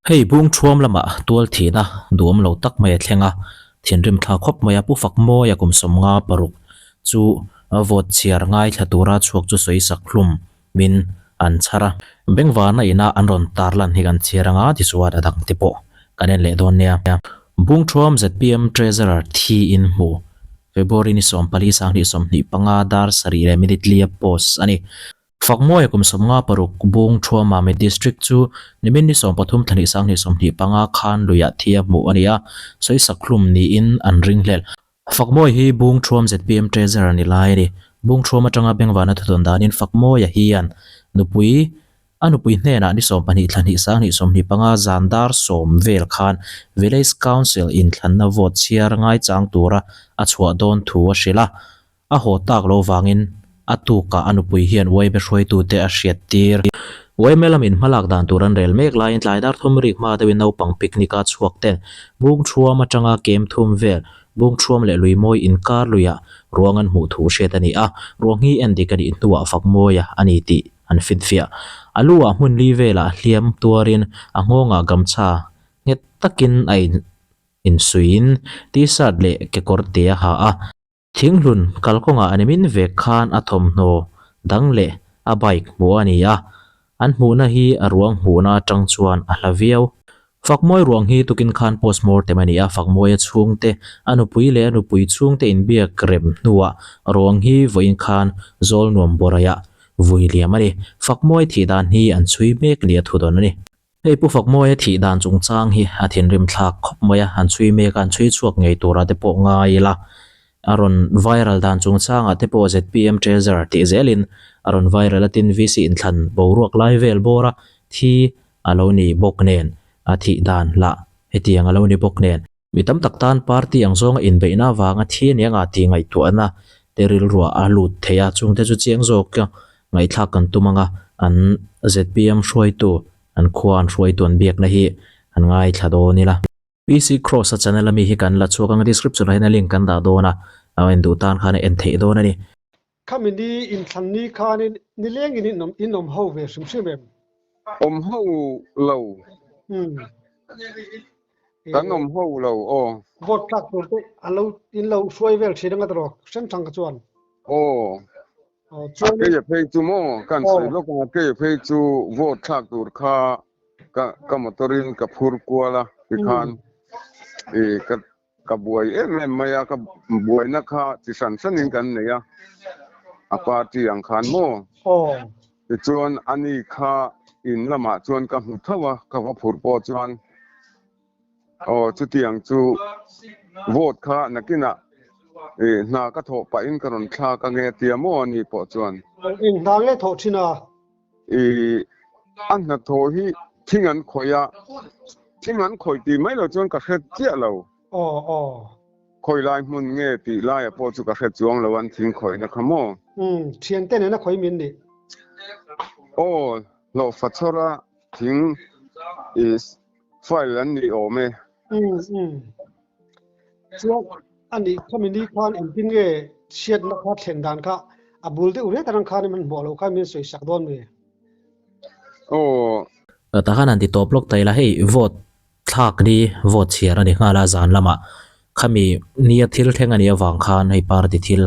Hei Bungṭhuam lamah tual thihna duhawm lo tak mai a thleng a, thinrim thla khawp mai a Pu Fakmawia kum 56 chu vote chhiar ngaithla tura chhuak chu sawi sak hlum min an chhar a. Bengvarna ina an rawn tarlan hi kan chhiar anga tichuan a dang te pawh kan en leh dawn nia. Bungṭhuam zpm Treasurer thi in hmu February ni 14 2025 dar sarih leh minute lia post a ni. Fakmawia kum 56 Bung Thuama Mid District chu nimin ni 13 thla hnih 2025 khan luiah thi a hmuh a ni a, sawisak hlum niin an ringhlel. Fakmawia hi Bung Thuam zpm Treasurer ni lai a ni. Bung Thuam atanga Bengvana thudawn danin Fakmawia hian nupui a nupui hnenah ni 12 thla hnih 2025 zan dar sawm vel khan Village Council inthlanna vote chhiar ngaichang tura a chhuah dawn thu a hrilh a. A haw tak lo vangin a tukah a nupui hian Uaime hruaitute a hriat tir. Uaime lamin hmalak dan tur an rel mek laiin tlai dar thum rik hma deuhin naupang picnic a chhuak ten Bungṭhuam atanga kem thum vel Bungṭhuam leh Luimawi inkar luiah ruang an hmuh thu hriat a ni a, ruang hi en dik a nih hnuah Fakmawia a ni tih an finfiah. A lu ah hmun li velah hliam tuarin a nghawngah gamchha nghet takin a insuiin t-shirt leh kekawr te a ha a. Thinghlun kalkawngah an min vek khan a thawmhnaw dang leh a bike hmuh a ni a, an hmuhna hi a ruang hmuhna atang chuan a hla viau. Fakmawi ruang hi tukin khan postmortem a ni a, Fakmawia chhungte, a nupui leh a nupui chhungte inbiak rem hnuah ruang hi vawiin khan Zawlnuam Bawraiah vui liam a ni. Fakmawi thih dan hi an chhui mek nia thudawn a ni. Hei Pu Fakmawia thih dan chungchang hi a thinrim thlak khawp mai a, an chhui mek a, an chhui chhuak ngei turah te pawh ngai ila, a rawn viral dan chungchangah te pawh zpm Treasurer tih zelin a rawn viral a, tin VC inthlan boruak lai vel bawra thi a lo ni bawk nen, a thih dan lah hetiang a lo ni bawk nen. Mi tam tak tan party ang zawnga inbeihna avanga thi a ni anga tih ngaihtuahna te rilruah a lut thei a, chungte chu chiang zawk ngaihthlak kan tum anga an zpm hruaitu, an khua an hruaitu an biakna hi an ngaithla dawn ila. PC Cross a channel ami hi kan la chhuak anga description ah hian a link kan dah dawn a, a en duh tan khan a en theih dawn a ni. Khami ni inthlan ni khanin nilengin in awm in awm ho ve hrim hrim em? Awm ho lo. Kan awm ho lo aw. Vote tlak tur te an lo in lo hruai vel thin anga tiraw hrem thang kha chuan. Aw. Chuan A keia phei chu maw kan sawi lawk anga keia phei chu vote thlak tur kha ka ka motor in ka phur kual a tikhan i ka Ka buai em em mai a, ka buaina kha chi hran hranin kan nei a, a party ang khan maw? Tichuan ani kha in lamah chuan ka hmu tho a, ka va phur pawh chuan aw chutiang chu vote kha nakinah ih hna ka thawh pahin ka rawn thlak ange a tia maw ani pawh chuan. Eng hna nge thawh thin a? I a hnathawh hi thing an khawih a, thing an khawih tih mai lo chuan ka hre chiah lo. Aw aw. Khawi lai hmun nge tih laia pawh chu ka hre chuang lo an thing khawihna kha maw? Umm, thiante nena khawi min nih. Aw, hlawhfa chhawra thing i file an nih awm e. Umm umm. Chuan a nih khami ni khan engtin nge chhiatna kha thlen dan kha a bul deuh ret atang khan in hmuh loh khan min sawi sak dawn mi? Aw. Tah khan han ti tawp lawk ta ila hei vote thlak ni vote chhiar a ni nghal a zan lamah khami nia thil thleng a nih avang khan hei party thil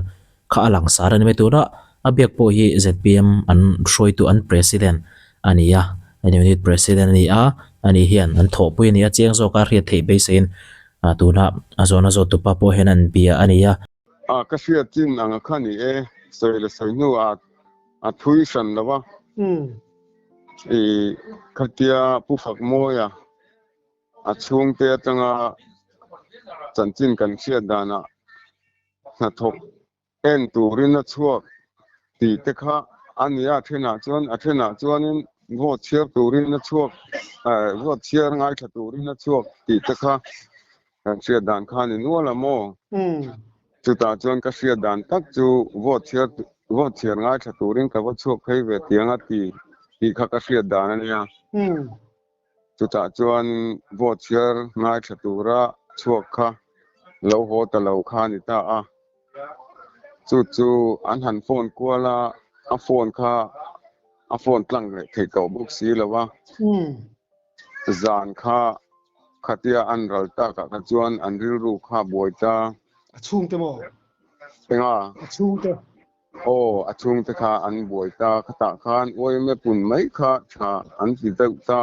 kha a langsar a ni mai tuna a biak pawh hi zpm an hruaitu an president a ni a unit president a ni a ani hian an thawhpui a ni a chiang zawka hriat theih beiseiin ah tuna a zawhna zawt tupa pawh hian an bia a ni a. A ka hriat chin ang a kha ni e sawi la sawi hnu ah a thui hran lo a i khatia Pu Fakmawia a chhungte atanga chanchin kan hriat danah hnathawk en turin a chhuak tih te kha a ni a, a thenah chuan a thenah chuanin vote chhiar turin a chhuak vote chhiar ngaithla turin a chhuak tih te kha kan hriat dan kha a ni nual a maw? Chutah chuan ka hriat dan tak chu vote chhiar vote chhiar ngaithla turin ka va chhuak phei ve tiang a ti tih kha ka hriat dan a nia. Chutah chuan vote chhiar ngaithla tura chhuak kha lo haw ta lo kha a ni ta a. Chu chu an han phone kual a, a phone kha a phone tlang leh theih tawh bawk si lo a. Zan kha khatia an ral takah kha chuan an rilru kha buai ta. A chhungte maw? Enga? A chhungte. Aw, a chhungte kha an buai ta. Khatah khan yma pun mai kha tha an ti deuh ta.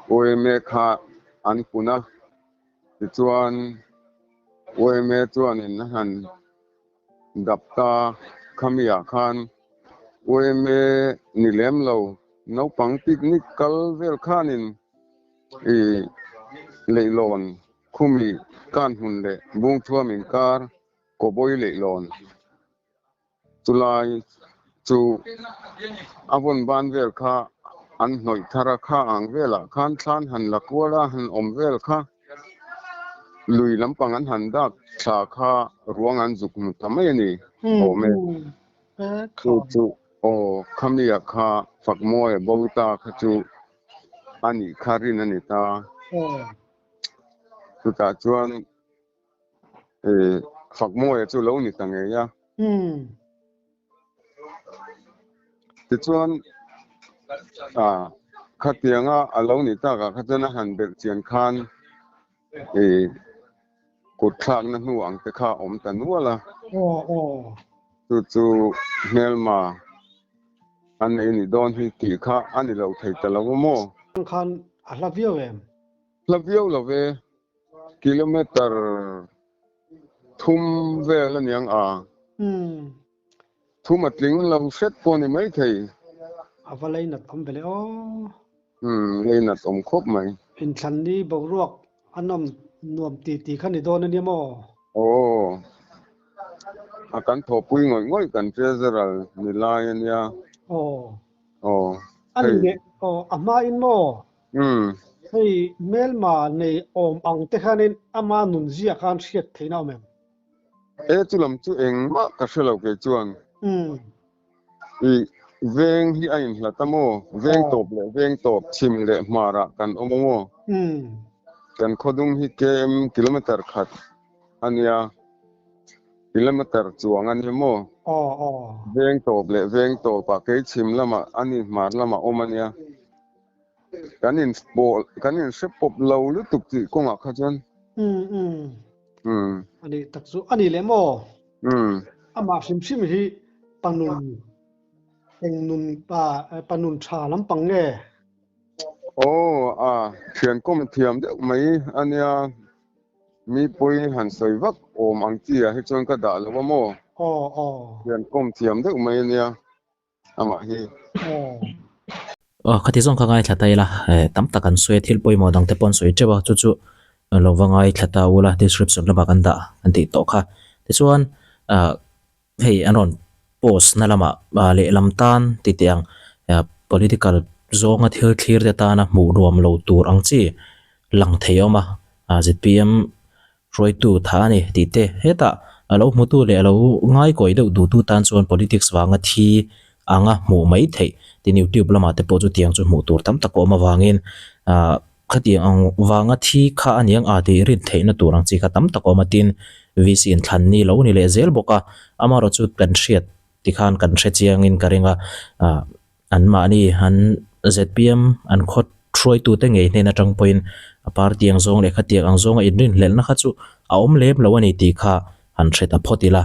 Yma kha an pun a, tichuan yma chuanin a han dap ta. Khamiah khan yma ni lem lo, naupang picnic kal vel khanin i leihlawn khumi kan hmun leh bungthuam inkar Kawbawi leihlawn chulai chu a vawn ban vel kha an hnawih thar a, kha ang velah khan thlan han la kual a, han awm vel kha lui lampang an han dak thla kha ruang an zuk hmu ta mai a ni awm e. Chu chu aw khamiah kha Fakmawia bo ta kha chu a nih kha rin a ni ta. Chutah chuan Fakmawia chu lo ni ta ngei a. Tichuan khatianga a lo ni takah kha chuan a han belh chian khan kut thlakna hnu ang te kha a awm ta nual a. Chu chu hmelma a nei ni dawn hi tih kha a ni lo thei ta lo a maw? Khan a hla viau em? Hla viau lo ve. Kilometer thum vel a niang a. Thum a tling lo hret pawh a ni maithei. A va leinat awm ve le aw. Umm leinat awm khawp mai. Inthlan ni boruak a nawm nuam ti ti kha ni dawn a nia maw? Aw. A kan thawhpui ngawih ngawih kan treasurer ni lai a nia. Aw. Aw. A ni leh aw a hma in maw? Umm. Hei hmelma nei awm ang te khanin ama nun ziah khan hriat theihna awm em? E chu lam chu engmah ka hre lo kei chuan. Umm. I veng hi a inhlat a maw? Veng tawp leh veng tawp chhim leh hmarah kan awm a maw? Umm. Kan khawdung hi km kilometer khat a nia. Kilometer chuang a ni maw? Aw aw. Veng tawp leh veng tawpah kei chhim lamah a ni hmar lamah awm a nia. Kan in pawh kan in hre pawp lo lutuk tih kawngah kha chuan. Umm umm. Umm. A nih tak chu a ni leh maw? Umm. Amah hrim hrim hi panun eng nun pa panun tha lampang nge? Aw a thian kawm thiam deuh mai a nia. Mi pawi han sawi vak awm ang chi ah hi chuan ka dah lo a maw? Aw aw. Thian kawm thiam deuh mai a nia. amah hi. Aw khati zawng kha ngaithla ta ila tam tak an sawi a thil pawimawh dang te pawh an sawi teuh a chu chu lo va ngaithla ta ula description lamah kan dah an tih tawh kha tichuan ah hei an rawn post na lamah ah lehlam tan ti teh ang political zawnga thil thlir te tana hmuh nuam lo tur ang chi lang thei a awm a ah zpm Hruaitu tha a ni tih te hetah a lo hmutu leh a lo ngaikawi deuh duhtu tan chuan politics vanga thi anga hmuh mai theih tin YouTube lamah te pawh chutiang chu hmuh tur tam tak a awm avangin ah khatiang ang vanga thi kha a niang a tih rin theihna tur ang chi kha tam tak a awm a tin VC in thlan ni lo ni leh zel bawk a amaherawhchu kan hriat tikhan kan hre chiangin ka ring a ah. Anmahni an zpm an khaw hruaitute ngei hnen atang pawhin a party ang zawng leh khatiang ang zawnga inrinhlelhna kha chu a awm lem lo a ni tih kha han hre ta phawt ila.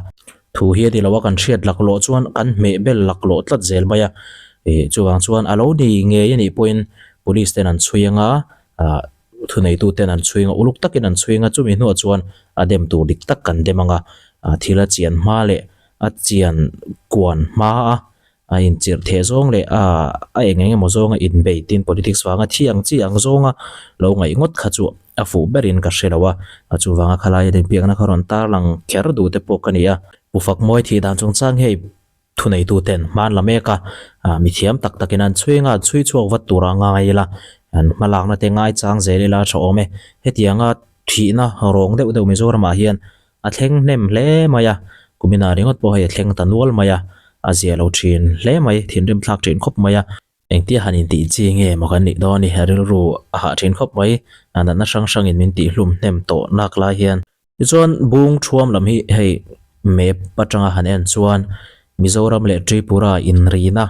Thu hi a ni lo a, kan hriat laklawh chuan kan hmeh bel laklawh tlat zel mai a. Ih chuvang chuan a lo ni ngei a nih pawhin police ten an chhui anga ah thuneituten an chhui anga uluk takin an chhui anga chumi hnuah chuan a dem tur dik tak kan dem anga thil a chian hma leh a chian kuan hma a A inchirh theh zawng leh a a eng eng emaw zawnga inbei tin politics vanga thi ang chi ang zawnga lo ngaih ngawt kha chu a fuh berin ka hre lo a, a chuvanga khalai a inpiakna kha rawn tarlang kher duh te pawh ka ni a. Pu Fakmawi thih dan chungchang hei thuneituten hman la mek a, mithiam tak takin an chhui anga an chhui chhuak vat tur a ngai ila, an hmalakna te ngaichang zel ila a tha awm e. Hetianga thihna rawng deuh deuh Mizoramah hian A thleng hnem hle mai a, kuminah ringawt pawh hei a thleng ta nual mai a, a zia lo thin hle mai, thinrim thlak thin khawp mai a. Engtia han intih chi nge maw kan nih dawn i, rilru a hah thin khawp mai, a natna hrang hrangin min tihhlum hnem tawh nak lai hian. Tichuan bung thuam lam hi hei map atanga han en chuan Mizoram leh Tripura inrina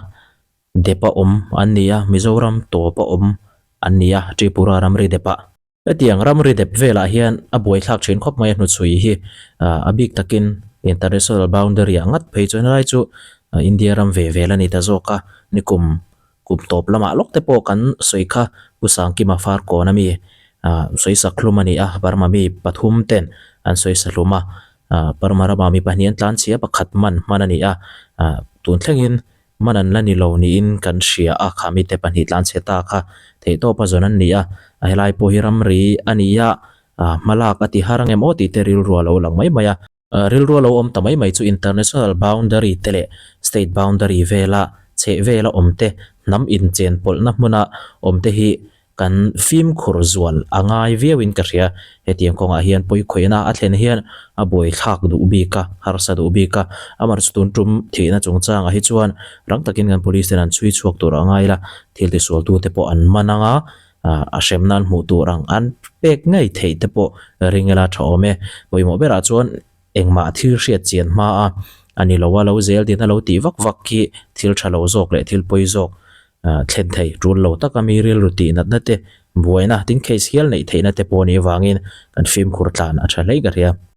Dep a awm an ni a, Mizoram tawp a awm an ni a, Tripura ramri depah. Hetiang ramri dep velah hian a buaithlak thin khawp mai a hnuchhui hi a bik takin international boundary ah ngat phei chuan helai chu India ram ve vel a ni ta zawk a, nikum kum tawp lamah lawk te pawh kan sawi kha Pu Sangkima Farkawn ami sawisak hlum a ni a, Burma mi pathum ten an sawisa hlum a, Burma rama mi pahnih an tlanchhia pakhat man hman a ni a, tun thlengin Man an la ni lo niin kan hria a, kha mite pahnih tlanchhe ta kha theihtawp a zawn an ni a, a helai pawh hi ramri a ni a, hmalak a ti har ang em aw tih te rilru a lo lang mai mai a. Rilru a lo awm ta mai mai chu international boundary te leh state boundary vela chheh vela awm te, hnam inchenpawlhna hmuna awm te hi Kan fimkhur zual a ngai viauin ka hria. Hetiang kawngah hian pawikhawihna a thlen hian a buaithlak duh bik a, harsa duh bik a. Amaherawhchu tun tum thihna chungchangah hi chuan rang takin kan police ten an chhui chhuak tur a ngai la, thil tisualtute pawh an man ang a, a hremna an hmuh tur ang an pek ngei theih te pawh ring ila tha awm e. Pawimawh berah chuan engmah thil hriat chian hma a, a ni lo a, lo zel din a lo tih vak vak khi thil tha lo zawk leh thil pawi zawk thlen thei tul lo taka mi rilru tih natna te, buaina tin case hial neih theihna te pawh a nih avangin kan fimkhur tlan a tha hle ka hria.